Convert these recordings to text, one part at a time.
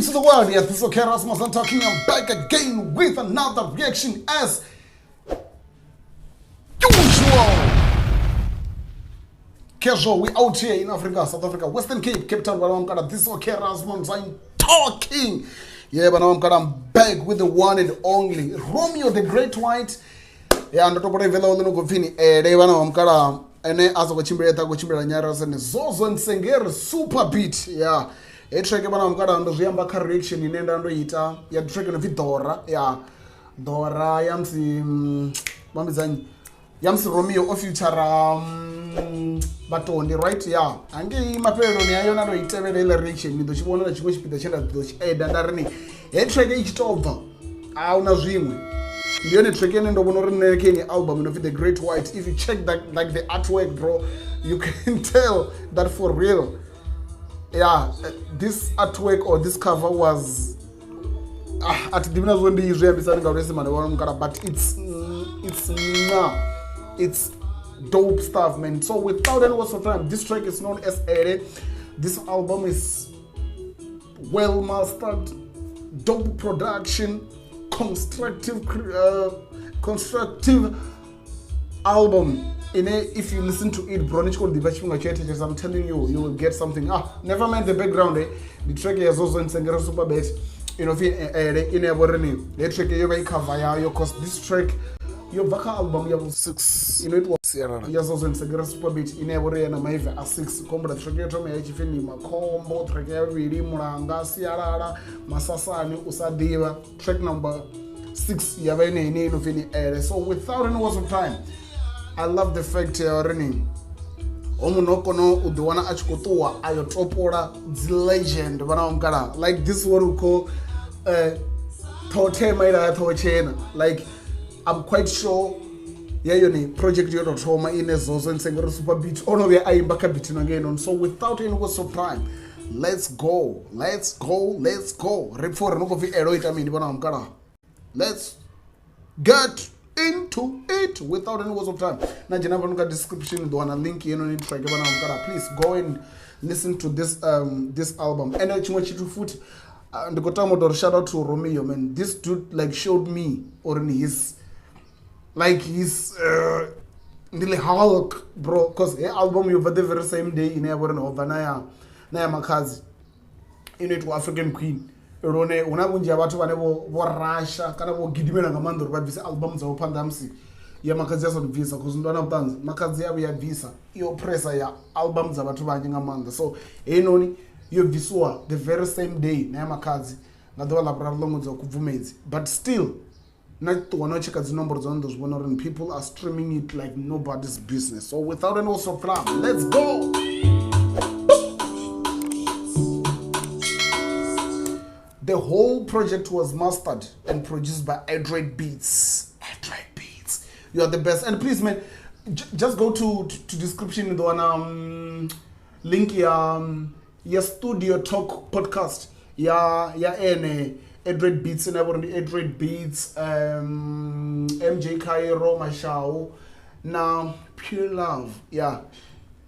Peace to the world. Yeah, this is okay, Rasmus. I'm talking. I'm back again with another reaction as usual. Casual, we out here in Africa, South Africa, Western Cape, Cape Town. This is okay, Rasmus. I'm talking. Yeah, but now I'm back with the one and only Romeo the Great White. Yeah, ndo topola ivela ḽino khou pfini ele vhana vha mukala ene a sa khou tshimbila eṱhe a khou tshimbila nyarase ni Zozo Ntsengeri Super Beat. Yeah, he track vhana vha mukala ndo zwi amba kha reaction ine nda ndo ita ya track no pfi Dora. Yeah, Dora ya musi vha mbidzanyi ya musi Romeo o future Vhatondi, right? Yeah, hangei mafheleloni ayo na ndo i tevhela iḽa reaction, ni ḓo tshi vhona na tshiṅwe tshipiḓa tshe nda ḓo tshi eda nda ri ni he track i tshi tou bva a huna zwiṅwe. Ndi yone track ine ndo vhona uri nṋe kha ine album ino pfi The Great White. If you check that, like the artwork, bro, you can tell that for real. Yeah, this artwork or this cover was a thi ḓivhi na zwo ndi zwi ambisani nga luisimane vhona mukala, but it's dope stuff, man. So without any waste of time, this track is known as Ele. This album is well mastered, dope production, constructive album. If you listen to it, bro, I'm telling you, you will get something. Never mind the background, eh? The track is also in Sengera Super Beat. You know, in a track you cover ya, cause this track your baka album ya 6, you know, it was Sierra. Yes, also in Sengera Super Beat in every na maive a 6 combo track ya thoma ya tshifini makombo track ya vhili mulanga sialala masasani usadiva track number 6 ya vha ine ine ino pfi ni Ele. So without any waste of time, I love the fact ya uri ni ho munhu o kona u ḓi wana a tshi khou ṱuwa a yo topola dzi legend vhana vha mukalaha, like this what we call ṱhoho ila ya ṱhoho tshena. Like I'm quite sure ya yone project yo tou thoma ine Zozo Ntsengeri Super Beat ono vhuya a imba kha beat no ngeno. So without any waste of time, let's go, let's go, let's go. Ri pfha uri no khou pfi Ele o ita mini vhana vha mukalaha. Let's get into it without any waste of time. Na dzhena fhano kha description ḓo wana link yeno ni track vhana vha mukalaha. Please go and listen to this album. And tshiṅwe tshithu futhi, ndi khou tama u tou ri shout out to Romeo, man. This dude like showed me or in his like his ndi le Hulk, bro, cause he album yo bva the very same day ine ya vha uri ho bva na ya Makhadzi ino itwa African Queen. Lune hu na vhunzhi ha vhathu vhane vho rasha kana vho gidimela nga maanḓa uri vha bvise album dzavho phanḓa ha musi ya Makhadzi a sathu bvisa, cause ndo na vhuṱanzi Makhadzi ya vhuya bvisa yo pressa ya album dza vhathu vhanzhi nga maanḓa. So heinoni yo bvisiwa the very same day na ya Makhadzi nga ḓuvha ḽa vhuraru ḽa ṅwedzi wa Khubvumedzi, but still na ṱuwa no tsheka dzi nomboro dza ndo zwi vhona uri people are streaming it like nobody's business. So without any waste of time, let's go. The whole project was mastered and produced by Adroit Beats. Adroit Beats, you are the best. And please, man, just go to description the one link ya Studio Talk podcast ya ene Adroit Beats na vhori ndi Adroit Beats, MJ Cairo Mashau na Pure Love. Yeah,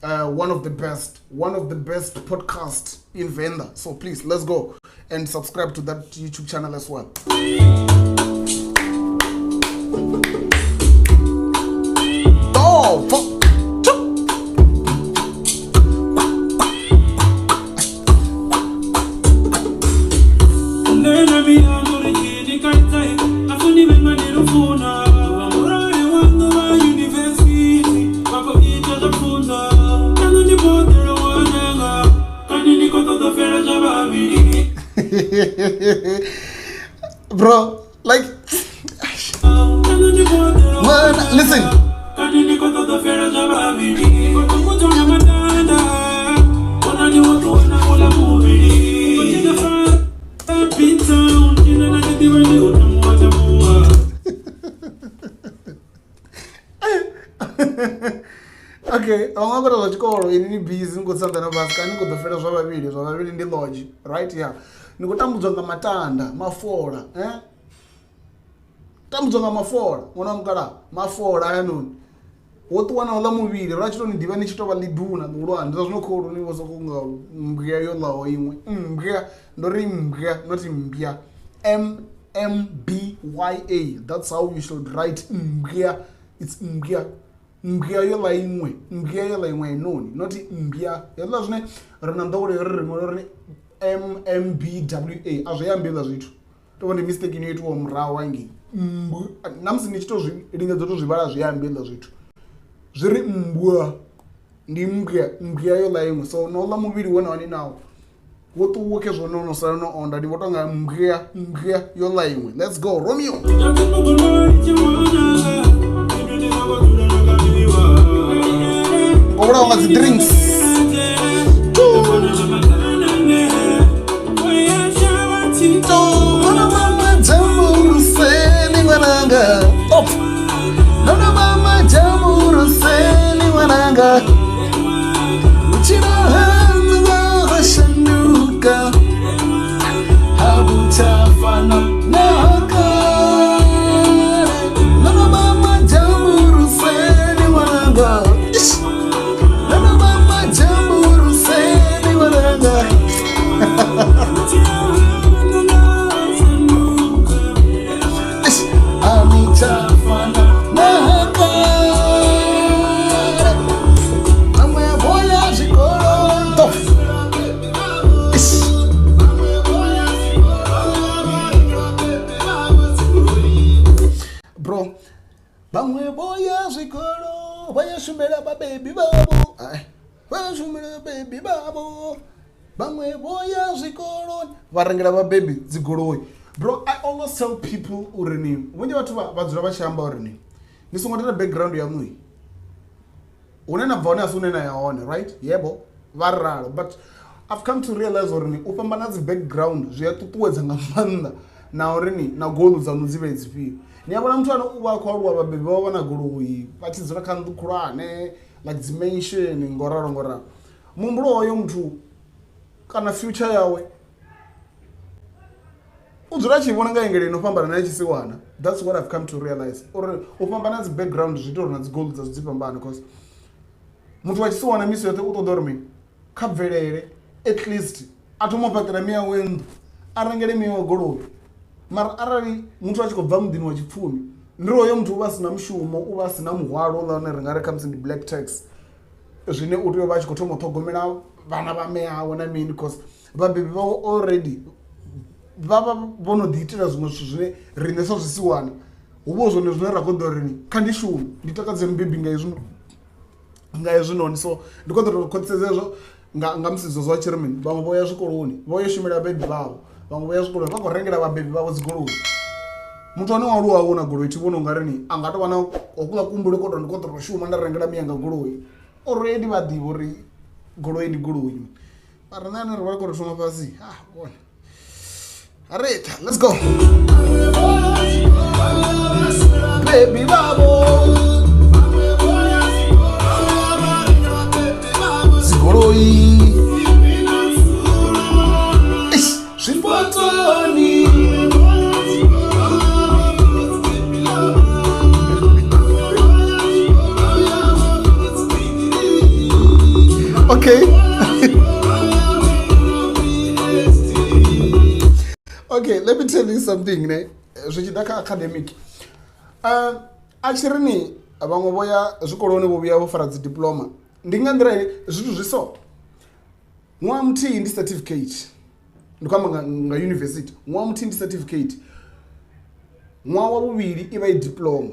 one of the best podcast in Venda. So please, let's go and subscribe to that YouTube channel as well. Oh, fuck. Bro, like, man, listen. Okay, vhaṅwe vha zwa tshikolo ini ni busy ni khou tsa na basi kana ni khou ḓo fela zwa vhavhili ndi lodge, right? Yeah, ni khou tambudzwa nga matanda mafola, tambudzwa nga mafola ṅwana wa mukalaha mafola ayanoni. Wo ṱuwa na uḽa muvhili ra tshi to ni ḓivha ni tshi tou vha ḽiduna ḽihulwane zwa zwino khou ni vho sokou nga mmbwa yo ḽaho iṅwe mmbwa ndo ri mmbwa not mmbwa m m b y a that's how you should write mmbwa it's mmbwa mmbwa yo ḽa iṅwe mmbwa yo ḽa iṅwe ainoni not mmbwa hezwiḽa zwine ri na nḓowelo yo ri ri ṅwala uri m m b w a a zwi ambi hezwiḽa zwithu tovha ndi mistake ino itiwa murahu hangei mbu na musi ni tshi to zwi lingedza u to zwi vhala zwi ambi hezwiḽa zwithu zwi ri mmbwa ndi mmbwa mmbwa yo ḽa iṅwe so no ḽa muvhili we na vha ni nawo wo ṱuwa khezwo no no sala no onda ndi vho tonga mmbwa mmbwa yo ḽa iṅwe let's go romeo ngo vhulawa nga dzi drinks Bro vhaṅwe vho ya zwikolo vha ya shumela vhabebi vhavho vha ya shumela vhabebi vhavho vhaṅwe vho ya zwikoloni vha rengela vhabebi dzigoloi bro i always tell people uri ni vhunzhi vhathu vha dzula vha tshi amba uri ni ni songo tenda background yaṋu hune na bva hone a si hune na ya hone right yebo vha ralo but i've come to realize uri ni u fhambana dzi background zwi a ṱuṱuwedza nga maanḓa na uri ni na goal dzaṋu dzi vhe dzifhio ni a vhona muthu ane u vha a khou aluwa vhabebi vhawe vha na goloi vha tshi dzula kha nnḓu khulwane like dzi mansion ngo ralo ngo ralo muhumbulo wa hoyo muthu kana future yawe u dzula a tshi vhona nga engele ino fhambana na ya tshisiwana that's what i've come to realize uri u fhambana dzi background zwi ita uri na dzi goal dza dzi fhambane cause muthu wa tshisiwana misi yoṱhe u ṱoḓa uri mini kha bvelele at least a thoma u fhaṱela miyawe nnḓu a rengele miyawe goloi mara arali muthu a tshi khou bva muḓini wa tshipfumi ndi uri hoyo muthu u vha a si na mushumo u vha a si na muhwalo uḽa une ri nga ri khamusi ndi black tax zwine u tea u vha a tshi khou thoma u ṱhogomela vhana vha mme awe na mini cause vhabebi vhawe already vha vha vho no ḓi itela zwiṅwe zwithu zwine riṋe sa zwisiwana hu vha hu zwone zwine ra khou ḓo uri kha ndi shume ndi takadze mubebi nga hezwi nga hezwinoni so ndi khou ḓo tou khwaṱhisedza hezwo nga nga musi zwezwo a tshi ri mini vhaṅwe vho ya zwikoloni vho yo shumela vhabebi vhavho vhaṅwe vho ya zwikoloni vha khou rengela vhabebi vhavho dzigoloi muthu ane wa aluwa wo na goloi thi vhona ungari ni a nga tou vha na hokula kuhumbule ko to ndi khou ḓo tou shuma nda rengela miyanga goloi already vha ḓivha uri goloi ndi goloi mara nṋe ane ri vha khou tou thoma fhasi ha vhona Alright, let's go. Baby babo. Dzigoloi. Eish, zwipotoni. Okay. Okay, let me tell you something ne zwi tshi ḓa kha academic a tshi ri ni vhaṅwe vho ya zwikoloni vho vhuya vho fara dzi diploma ndi nga nḓila ine zwithu zwi so ṅwaha muthihi ndi certificate ndi khou amba nga, nga university ṅwaha muthihi ndi certificate ṅwaha wa vhuvhili i vha i diploma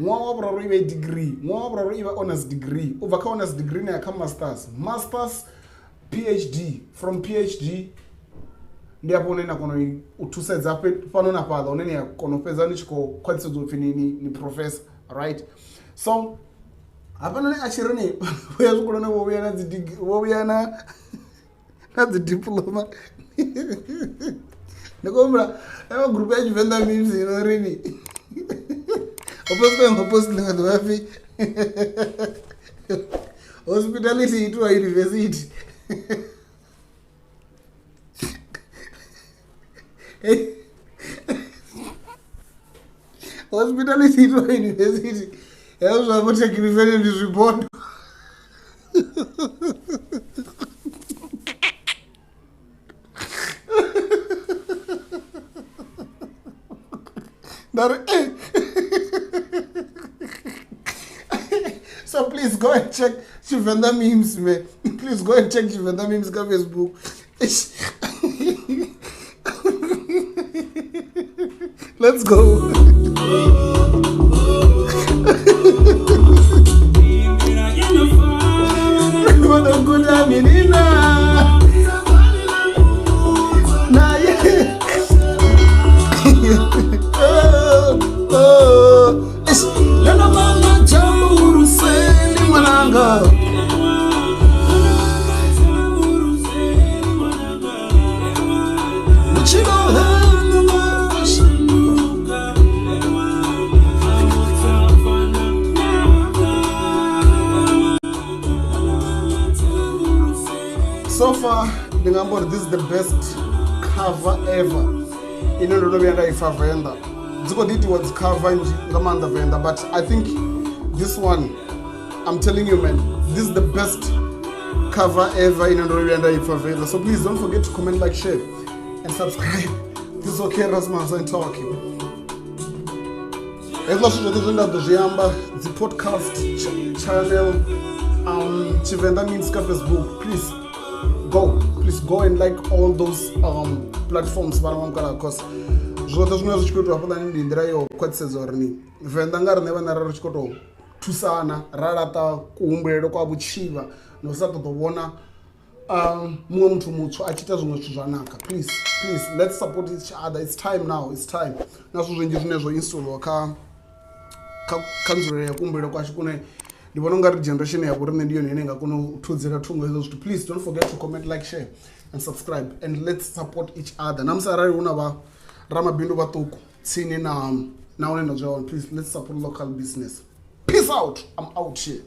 ṅwaha wa vhuraru i vha i degree ṅwaha wa vhuraru i vha honors degree u bva kha honors degree na ya kha masters masters phd from phd ndi hafho hune na kona u thusedza fhano na fhaḽa hune ni a kona u fhedza ni tshi khou khwaṱhisedza upfhi ni, ni, ni professor right so hafhanoni a tshi ri ni vho ya zwikoloni vho vhuya na dzi vho vhuya na na dzi diploma ndi khou humbula ewa group ya tshivenḓa memes ino ri ni ho postiwa nga post ḽiṅwe ḓuvha pfi hospitality itiwa university hospitality itiwa university. Hezwo zwa vho thekilifele ndi zwibodo. Nda ri eh. So please go and check Tshivenda memes, man. Please go and check Tshivenda memes ka Facebook. Let's go. So far ndi nga amba uri this is the best cover ever ine ndo no vhuya nda ipfa Venḓa. Dzi khou ḓi itiwa dzi cover nnzhi nga maanḓa Venḓa, but I think this one, I'm telling you man, this is the best cover ever ine ndo no vhuya nda ipfa Venḓa. So please don't forget to comment, like, share and subscribe. This is okay Rasmus and talking. Hezwiḽa zwithu zwoṱhe zwine nda ḓo zwi amba, dzi podcast channel, Tshivenḓa memes ka Facebook, please go, please go and like all those platforms vhana vha mukalaha, cause zwoṱhe zwine zwi tshi khou itiwa hafhaḽani ndi nḓila yo khwaṱhisedza uri ni Venḓa nga riṋe vhaṋe ra ri tshi khou tou thusana ra laṱa kuhumbulele kwa vhutshivha na u sa ṱoḓa u vhona muṅwe muthu mutswu a tshi ita zwiṅwe zwithu zwa naka. Please, please, let's support each other. It's time now, it's time. Na zwithu zwinzhi zwine zwo installwa kha nzulele ya kuhumbulele kwashu kune ndi vhona ungari generation ya vhoriṋe ndi yone ine nga kona u thudzela thungo hezwo zwithu. Please don't forget to comment, like, share and subscribe, and let's support each other. Na musi arali hu na vha ramabindu vhaṱuku tsini na hune nda dzula hone, please let's support local business. Peace out, I'm out here.